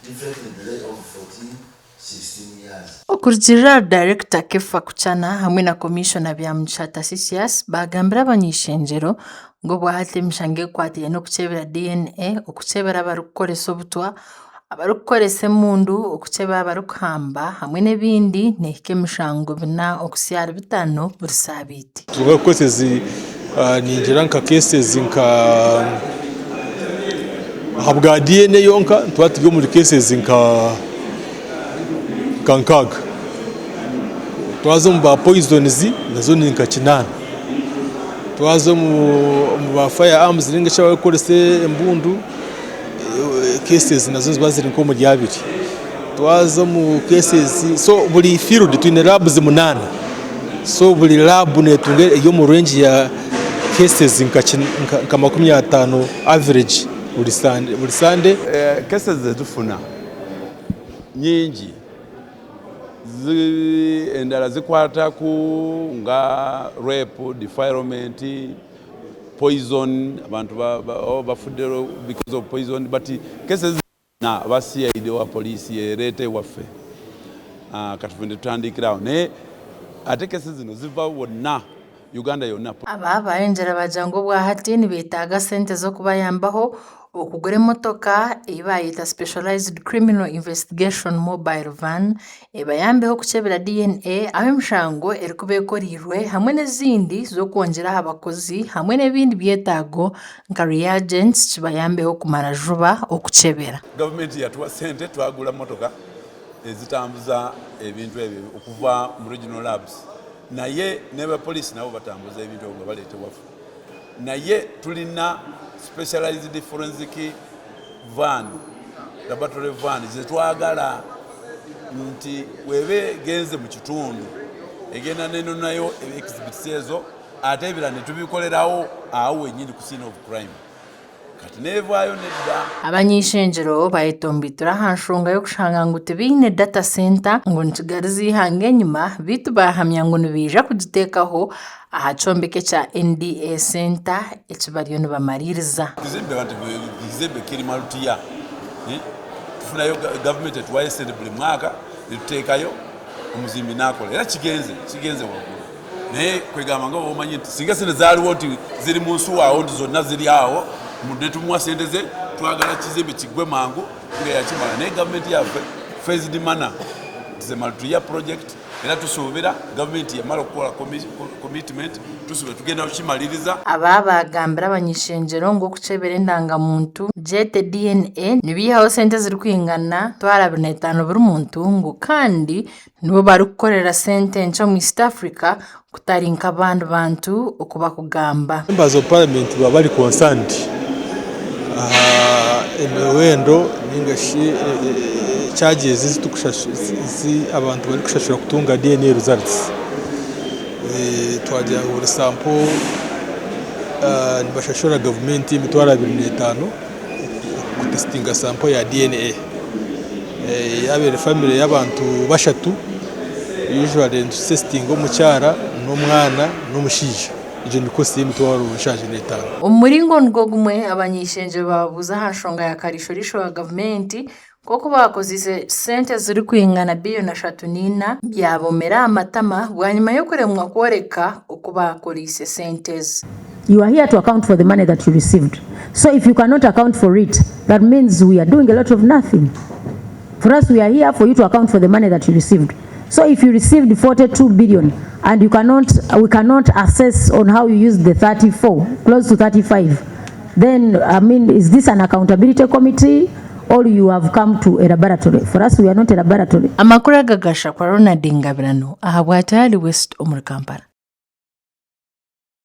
Differently delay of 14, 16 years. Okurugiirira ahari Dayirekita Kepher Kuchana hamwe na Komishona Byamugisha Tarcisius baagambira abany'eishengyero ngu obwahati emishango ekwataine n'okukyebera DNA, okukyebera abarikukoresa obutwa, abarikukoresa emundu, okukyebera abarikuhamba hamwe n'ebindi neehika emishango bina okuhitsya ahari bitaano buri saabiiti. Tutunga cases, ningira nka cases nka ahabwa DNA yonka nituba turi omuri cases nka 6. Twaza omu ba poisons nazo ni nka 8. Twaza omu ba fire arms ninga shi abarikukoresa embundu, cases nazo niziba ziri nk'omuri 20. Twaza omu cases, so buri field twine labs 8, so buri lab netunga eri omu range ya cases nka 50 average buri Sunday. Cases zetufuna nyingi, endala zikwata ku nga rape, defilement, poison, abantu bafudde because of poison, but cases na aba CID wa poliisi ereeta ewaffe. Kati ffe netutandikirawo, naye ate cases zino ziva wonna, Uganda yonna. Aba bayongyera bagira ngu obwahati nibeetaaga sente z'okubayambaho okugura emotoka ei bayeta Specialized Criminal Investigation Mobile Van ebayambeho kukyebera DNA ahu emishango erikuba ekoreirwe hamwe n'ezindi z'okwongyera aha bakozi hamwe n'ebindi byetaago nka reagents kibayambeho kumara juba okukyebera. Gavumenti yatuwa sente, twagula motoka ezitambuza ebintu ebyo okuva mu regional labs, naye n'abapoliisi nabo batambuza ebintu ebyo nga baleeta ewaffe, naye tulina specialized forensic van, laboratory van zetwagala nti weba egenze mu kitundu egenda nenonayo exhibits ezo, ate ebirala netubikolerawo awo wenyini ku scene of crime, kati nevaayo nedda. Abany'eishengyero bayetomboitura aha nshonga y'okushanga ngu tibaine data center ngu nikigariza eihanga enyima, beitu bahamya ngu nibaija kugiteekaho aha kyombeko ekya NDA Center eki bariyo nibamariiriza. Kizimbe bantu kizimbe kiri Maltiya, eh? Tufunayo gavumenti etuwayo sente buli mwaka, netuteekayo omuzimbi nakola, era kigenze waggulu, naye kwegamba nga omanyi nti singa sente zaaliwo nti ziri mu nsuwa awo nti zonna ziri awo, omuntu netumuwa sente ze, twagala kizimbe kiggwe mangu nga yakimala, naye gavumenti yaffe phased manner. It's a multi-year project, era tusuubira gavumenti yamala okukola commitment, tusuubira tugenda kukimaliriza. Aba bagambira abany'eishengyero ngu okukyebera endangamuntu gyete DNA nibiihaho sente ezirikwingana 250 buri muntu, ngu kandi nibo barikukorera sente nkye omu East Africa kutari nk'abandi bantu oku bakugamba. Members of Parliament baba bari concerned aha emiwendo ninga shi charges ezi abantu barikushashura kutunga DNA results. Twagira ngu buri sample nibashashura gavumenti 25,000 kutesitinga sample ya DNA. Yaaba eri family y'abantu bashatu, usually nitutesitinga omukyara n'omwana n'omushaija. Egyo ni cost y'75,000. Omu muringo nigwo gumwe, abany'eishengyero bababuuza aha nshonga ya kariisho wa gavumenti nk'oku bakoziise sente zirikwingana 3.4 biliyoni byabomera aha matama bwanyima y'okuremwa kworeka oku bakoreise sente ezi. You are here to account for the money that you received. So if you cannot account for it, that means we are doing a lot of nothing. For us, we are here for you to account for the money that you received. So if you received 42 billion and you cannot, we cannot assess on how you used the 34, close to 35, then, I mean, is this an accountability committee or you have come to a laboratory? For us, we are not a laboratory. Amakuru agagasha kwa Ronald Ngabirano aha bwa Tayari West omuri Kampala.